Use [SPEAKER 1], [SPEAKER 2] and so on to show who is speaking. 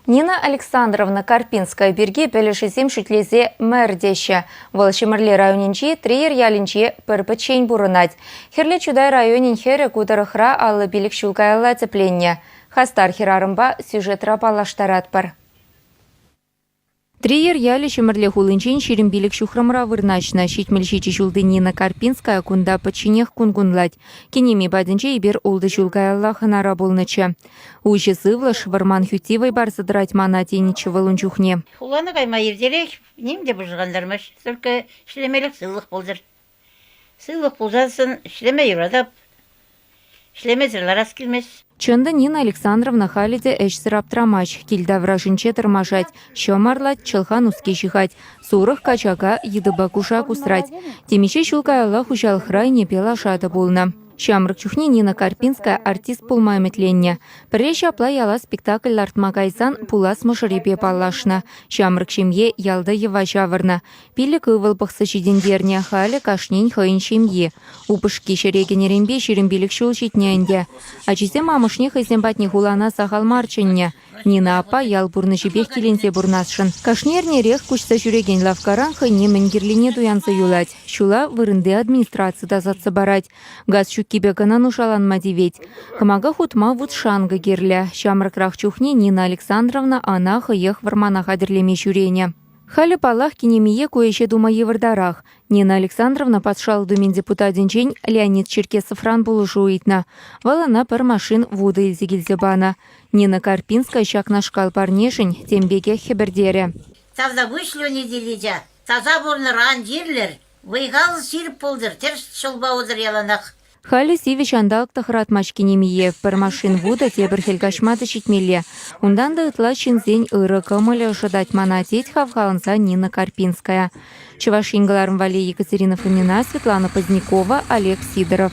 [SPEAKER 1] Нина Александровна Карпинская пирки пӗлӗшӗсем шӳтлесе мэр теҫҫӗ. Вӑл Ҫӗмӗрле районӗнчи Трейӗр ялӗнче пӗр пӗччен пурӑнать. Хӗрлӗ Чутай районӗн хӗрӗ ку тӑрӑхра 55 ҫул каялла тӗпленнӗ. Хастар хӗрарӑмпа сюжетра паллаштаратпӑр. Трейӗр ялӗ Ҫӗмӗрле хулинчен 25 ҫухрӑмра вырнаҫнӑ. 77 ҫулти Нина Карпинская кунта пӗчченех кун кунлать. Кинеми патӗнче эпир ултӑ ҫул каялла хӑнара пулнӑччӗ. Уҫӑ сывлӑш, вӑрман хӳтти вӑй парса тӑрать мана, тенӗччӗ вӑл ун чухне.
[SPEAKER 2] Хулана кайма иртерех, ним те пӑшӑрхантармасть, только ӗҫлемелӗх сывлӑх пултӑр. Сывлӑх пулсассӑн ӗҫлеме юратап. Ӗҫлемесӗр ларас килмест.
[SPEAKER 1] Чӑн та, Нина Александровна халӗ те ӗҫсӗр аптрамасть. Кил таврашӗнче тӑрмашать, ҫӑм арлать, чӑлха-нуски ҫыхать, сурӑх, качака, йытӑпа кушак усрать. Темиҫе ҫул каялла хуҫалӑхра ӗнепе лаша та пулнӑ. Ҫамрӑк чухне Нина Карпинская артист пулма ӗмӗтленнӗ. Пӗрре ҫапла яла спектакль лартма кайсан пулас мӑшӑрӗпе паллашнӑ. Ҫамрӑк ҫемье ялта йӑва ҫавӑрнӑ. Пилӗк ывӑл пӑхса ҫитӗнтернӗ, халӗ кашнин хӑйӗн ҫемйи. Упӑшки ҫӗре кӗнӗренпе 25 ҫул ҫитнӗ ӗнтӗ. Ачисем амӑшне хӑйсем патне хулана сахал мар чӗннӗ. Нина аппа ял пурнӑҫӗпех киленсе пурӑнасшӑн. Кашни эрнерех куҫса ҫӳрекен лавккаран хӑйне мӗн кирлине туянса юлать. Ҫула вырӑнти администраци тасатса парать. Газ ҫуккипе кӑна нушаланма тивет. Кӑмака хутма вут-шанкӑ кирлӗ. Ҫамрӑкрах чухне Нина Александровна ӑна хӑех вӑрмана хатӗрлеме ҫӳренӗ. Халӗ, паллах, кинемие ку ӗҫе тума йывӑртарах. Нина Александровна Патшалӑх Думин депутатӗнчен Леонид Черкесовран пулӑшу ыйтнӑ. Вӑл ӑна пӗр машин вутӑ илсе килсе панӑ. Нина Карпинская ҫакнашкал парнешӗн тем пекех хӗпӗртерӗ.
[SPEAKER 2] Тавтапуҫ, Леонид Ильича. Таса пурӑнӑр, ан чирлӗр. Вӑй-хал ҫирӗп пултӑр, тӗрӗс ҫулпа утӑр яланах.
[SPEAKER 1] Халӗ сивӗ ҫанталӑк та хӑратмасть кинемие. Пӗр машин вутӑ тепӗр хӗл каҫма та ҫитмелле. Унтан та ытла ҫынсен ырӑ кӑмӑлӗ ӑшӑтать мана, тет хавхаланса Нина Карпинская. Чӑваш Ен кӑларӑм валли Екатерина Фомина, Светлана Позднякова, Олег Сидоров.